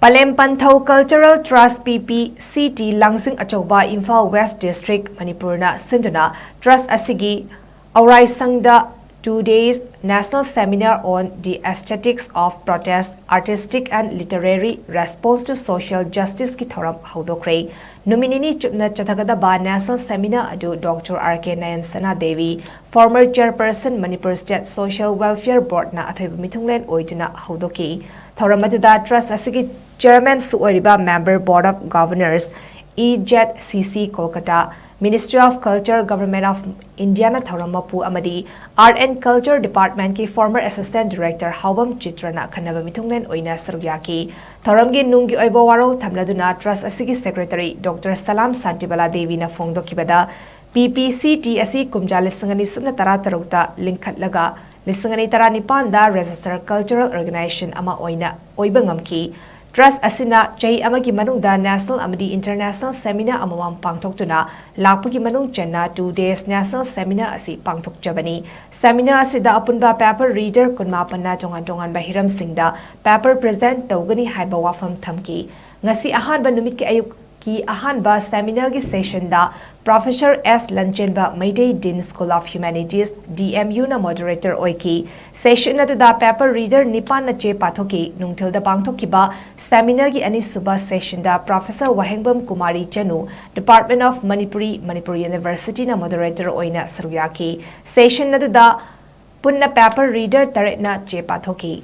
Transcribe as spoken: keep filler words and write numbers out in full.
ꯄꯂꯦꯝ ꯄꯟꯊꯧ Cultural Trust, P P C T, ꯂꯥꯡꯖꯤꯡ ꯑꯆꯧꯕ, Imphal West District, ꯃꯅꯤꯄꯨꯔꯅ ꯁꯤꯟꯗꯨꯅ trust ꯑꯁꯤꯒꯤ ꯑꯧꯔꯥꯏꯁꯪꯗ two days National Seminar on the Aesthetics of Protest, Artistic and Literary Response to Social Justice ꯀꯤ ꯊꯧꯔꯝ ꯍꯧꯗꯣꯛꯈ꯭ꯔꯦ꯫ ꯅꯨꯃꯤꯠ ꯅꯤꯅꯤ ꯆꯨꯞꯅ ꯆꯠꯊꯒꯗꯕ National Seminar ꯑꯗꯨ Doctor R K Nayansana Devi, former Chairperson, Manipur State Social Welfare Board ꯅ ꯑꯊꯣꯏꯕ ꯃꯤꯊꯨꯡꯂꯦꯟ ꯑꯣꯏꯗꯨꯅ ꯍꯧꯗꯣꯛꯈꯤ꯫ ꯊꯧꯔꯝ ꯑꯗꯨꯗ trust ꯑꯁꯤꯒꯤ chairman ꯁꯨ ꯑꯣꯏꯔꯤꯕ member Board of Governors, E Z C C Kolkata, Ministry of Culture, Government of India ꯅ ꯊꯧꯔꯝ ꯃꯄꯨ ꯑꯃꯗꯤ Art and Culture Department ꯀꯤ former Assistant Director ꯍꯥꯎꯕꯝ ꯆꯤꯇ꯭ꯔꯅ ꯑꯈꯟꯅꯕ ꯃꯤꯊꯨꯡꯂꯦꯟ ꯑꯣꯏꯅ ꯁꯔꯨꯛ ꯌꯥꯈꯤ꯫ ꯊꯧꯔꯝꯒꯤ ꯅꯨꯡꯒꯤ ꯑꯣꯏꯕ ꯋꯥꯔꯣꯜ ꯊꯝꯂꯗꯨꯅ trust ꯑꯁꯤꯒꯤ secretary Doctor Salam Santibala Devi ꯅ ꯐꯣꯡꯗꯣꯛꯈꯤꯕꯗ, P P C T ꯑꯁꯤ ꯀꯨꯝꯖꯥ ꯂꯤꯁꯤꯡ ꯑꯅꯤ ꯁꯨꯞꯅ ꯇꯔꯥ ꯇꯔꯨꯛꯇ ꯂꯤꯡꯈꯠꯂꯒ ꯂꯤꯁꯤꯡ ꯑꯅꯤ ꯇꯔꯥ ꯅꯤꯄꯥꯟꯗ register cultural organization ꯑꯃ ꯑꯣꯏꯅ ꯑꯣꯏꯕ ꯉꯝꯈꯤ꯫ Trust ꯑꯁꯤꯅ ꯆꯍꯤ ꯑꯃꯒꯤ ꯃꯅꯨꯡꯗ national ꯑꯃꯗꯤ international seminar ꯑꯃꯃꯝ ꯄꯥꯡꯊꯣꯛꯇꯨꯅ ꯂꯥꯛꯄꯒꯤ ꯃꯅꯨꯡ ꯆꯟꯅ two days national seminar ꯑꯁꯤ ꯄꯥꯡꯊꯣꯛꯆꯕꯅꯤ꯫ Seminar ꯑꯁꯤꯗ ꯑꯄꯨꯟꯕ paper reader ꯀꯨꯟꯃꯥꯄꯟꯅ ꯇꯣꯉꯥꯟ ꯇꯣꯉꯥꯟꯕ ꯍꯤꯔꯝꯁꯤꯡꯗ paper present ꯇꯧꯒꯅꯤ ꯍꯥꯏꯕ ꯋꯥꯐꯝ ꯊꯝꯈꯤ꯫ ꯉꯁꯤ ꯑꯍꯥꯟꯕ ꯅꯨꯃꯤꯠꯀꯤ ꯑꯌꯨꯛꯀꯤ ꯑꯍꯥꯟꯕ seminar ꯒꯤ session the Professor S ꯂꯟꯆꯦꯟꯕ, Meitei Dean School of Humanities, D M U ꯅ moderator ꯑꯣꯏꯈꯤ꯫ Session ꯑꯗꯨꯗ paper reader ꯅꯤꯄꯥꯟꯅ ꯆꯦ ꯄꯥꯊꯣꯛꯈꯤ꯫ ꯅꯨꯡꯊꯤꯜꯗ ꯄꯥꯡꯊꯣꯛꯈꯤꯕ seminar ꯒꯤ ꯑꯅꯤꯁꯨꯕ session the Professor Wahengbam Kumari Chanu, Department of Manipuri, Manipur University ꯅ moderator ꯑꯣꯏꯅ ꯁꯔꯨꯛ ꯌꯥꯈꯤ꯫ Session ꯑꯗꯨꯗ ꯄꯨꯟꯅ paper reader ꯇꯔꯦꯠꯅ ꯆꯦ ꯄꯥꯊꯣꯛꯈꯤ꯫